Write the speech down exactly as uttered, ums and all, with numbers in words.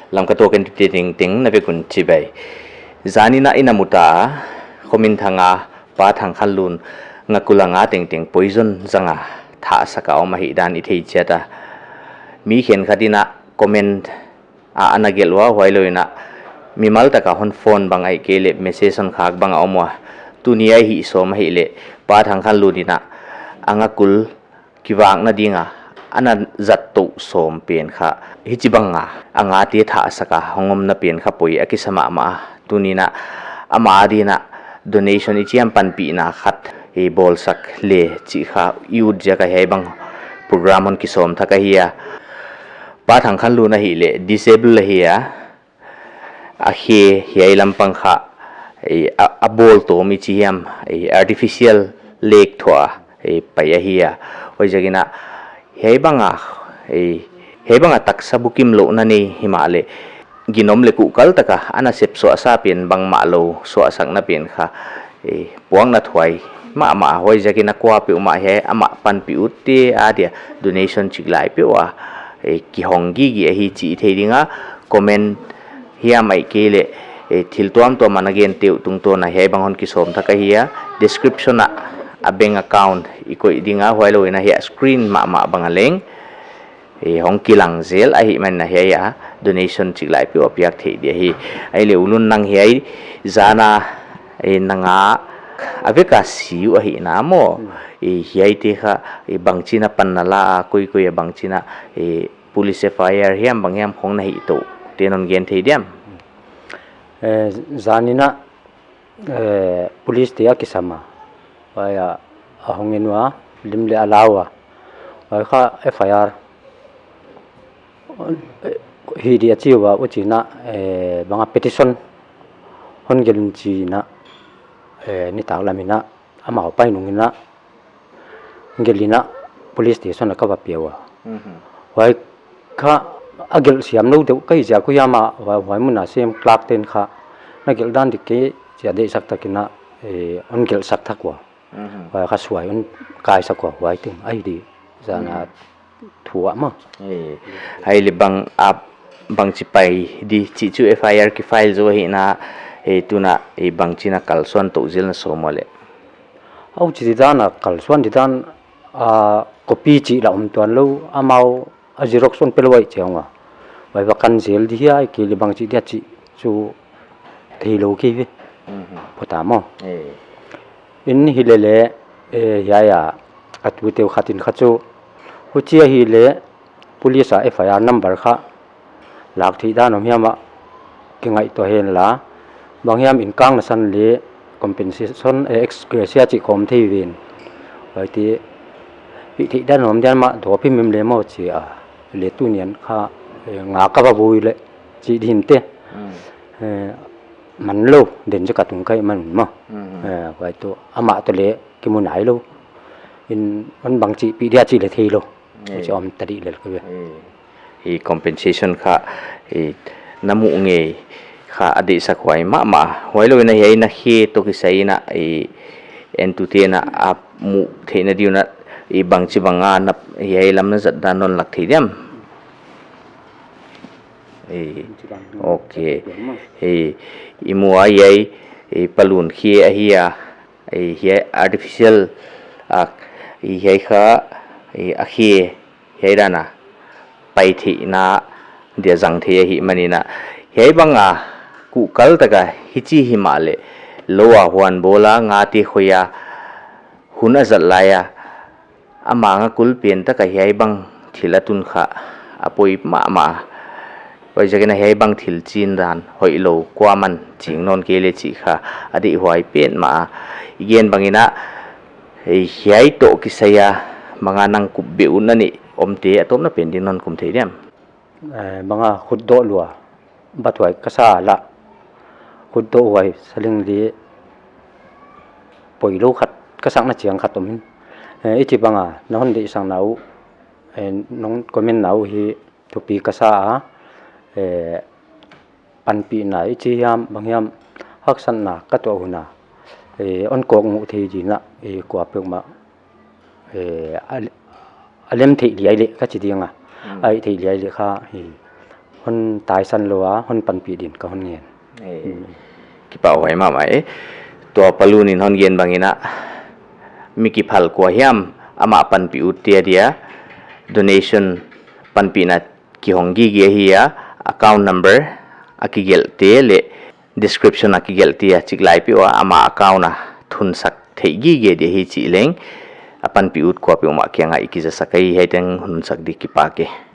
Lamka Talk entute tengteng na vek un chibai. Zan in ah i na mu ta a, khomin thang a, Pa Thangkhanlun ngakul a nga tengteng poison zang a thahsak a om ahihdan i thei chiat a. Mi khenkhat in ah comment a ana gelh ua, huailou in ah mimal tak a hon phone bang ahihkeileh message hon khak bang a om ua. Tuni a i hih sawm ahihleh Pa Thangkhanlun in ah a ngakul kivakna ding a ana zat tou sawm pen kha hichibang a a ngate thahsak a hong omna pen kha poi a kisa mahmah a. Tuni in ah amah adin ah donation i chi hiam, panpihna khat i bawlsak le chih kha i ut ziak a hiai bang program hon kisawm thak ahi a. Pa Thangkhanlun ahihleh disable ahi a, a khe hiai lampang kha, eh, a, a bawl tawm i chi hiam, eh, artificial leg thuah, eh, pai ahi a. Huaiziakin ah hiai bang a, eh, hiai bang a taksa bukim louhna nei himahleh ginom leh kuhkal tak a ana sep suahsa pen bangmah lou suahsakna pen kha, eh, puakna thuai mahmah. Huaiziakin ah kuapeuhmah hiai amah panpih utte adia donation chik lai peuh a, eh, kihong gige ahi chih i thei ding a. Comment hiam ahihkeileh, eh, thil tuamtuam a na gente uh tungtawn a hiai bang hon kisawm thak ahi a. Description ah a bank account i koih ding a, huailou in ah hiai screen mahmah bang a leng, eh, hong kilang zel ahihman in ah hiai a donation chik lai peuh a piak theih di ahi. Ahihleh U Lun, nang hiai zan a, eh, nang a vek a si uh ahihna maw, eh, hiaite kha, eh, bangchin a pan na la a, koikoi a bangchin a, eh, police F I R hiam bang hiam khong na hih tou te non gen thei diam? Eh, zan in ah, eh, police te a kisam a, huai a, a hong en ua, lim leh a la ua, huai kha F I R, eh, hih di a chi ua, huchiin ah, eh, bang a petition hon gelh un chiin ah, eh, nitaklam in ah amau pai nung in ah gelh in ah police station a ka va pia ua. Mhm. Huai kha a gelh siam lou deuh ka hi ziak uh hiam a, huai, huai mun a sem clerk ten kha na gelh dan dik kei chi a deihsak takin ah, eh, hon gelhsak thak ua. Mhm. Huai kha suai hon kaisak ua, huai teng ahi di zan a, mhm, thu ah maw. Eh, ahihleh bang a, bangchi pai di chih chu F I R ki file zou ahihna, eh, tun ah, eh, bangchin a kalsuan tou zel na sawm ua leh? Huchi di dan a kalsuan di dan, ah, copy chih lah om tuan lou, amau a xerox hon pe lou ahih chiang ua, huai va kan zel di hia ahihkeileh bangchi dia chih chu theilou kei ve. Mhm. Pota maw. Eh. In hilele, eh, hiai a, a tu teu khat in kha chu, huchi ahihleh police a F I R number kha lak theih dan om hiam a, kingaihtuah hen la, bang hiam in kang na san leh compensation, eh, ex gratia chih khawm thei ven. Huaite hih theih dan om diam a, dawp himhim leh maw chi a, leh tuni'n kha, eh, nga ka va vui leh chi din te. Mm. Eh, man lou, den je ka tung kai man maw. Mm. Eh, huai toh amah toh leh kimu nai lou. In, hon bangchih pih dia chih leh theilou. Eh. Chi om ta di lel ka ve. Eh. I compensation kha, i na muh ngei kha a deihsak huai mahmah. Huailou in ah hiai na khe toh kisai in ah, i entute'n a muh theihna di'n ah, i bangchi bang a na hiai lam na zat dan non lak thei diam? I, ok. I, i mu a hiai, i palun khe ahi a, i hiai artificial, a, i hiai kha, i a khe hiai dan a pai theihna dia zang thei ahihman in ah, hiai bang a kuhkal tak a hichi himahleh lou a huan bawl a ngate khoi a hun a zat lai a, ama ngakul pen tak a hiai bang thil a tun kha a poi mahmah. Huaiziakin ah hiai bang thil chin dan hoihlou kuaman ching nawn kei leh chih kha a deihhuai petmah a. I gen bang in ah, eh, hiai toh kisai a bang a nang kup beh utna neih omte a tawpna pen din non kum thei diam? Eh, bang a khut doh lua, bat huai ka sa lah, khut doh huai sa leng leh poilou khat ka sakna chiang khat om in. Eh, i chih bang a na hon deihsakna uh, eh, nong comment na uh hi thupi ka sa a, eh, panpihna i chi hiam, bang hiam haksatna ka tuah hun a, eh, hon kawk muh thei di'n ah, eh, kuapeuhmah, eh, a, a lem theih liai leh ka chi ding a. Hmm. A hih theih liai leh kha, eh, hon taisan lou a, hon panpih din ka hon ngen. Ei, kipahhuai mahmah e. Tua Pa Lun in hon gen bang in a, mi kiphal kua hiam amah panpih ut te adia donation panpihna kihong gige hi a, account number a kigelhte leh description a kigelhte a chik lai peuh a amah account a thunsak theih gige dia hi chih leng, a panpih ut kuapeuhmah kiang a i kizasak ahi, hiai teng hon unsak di kipak e.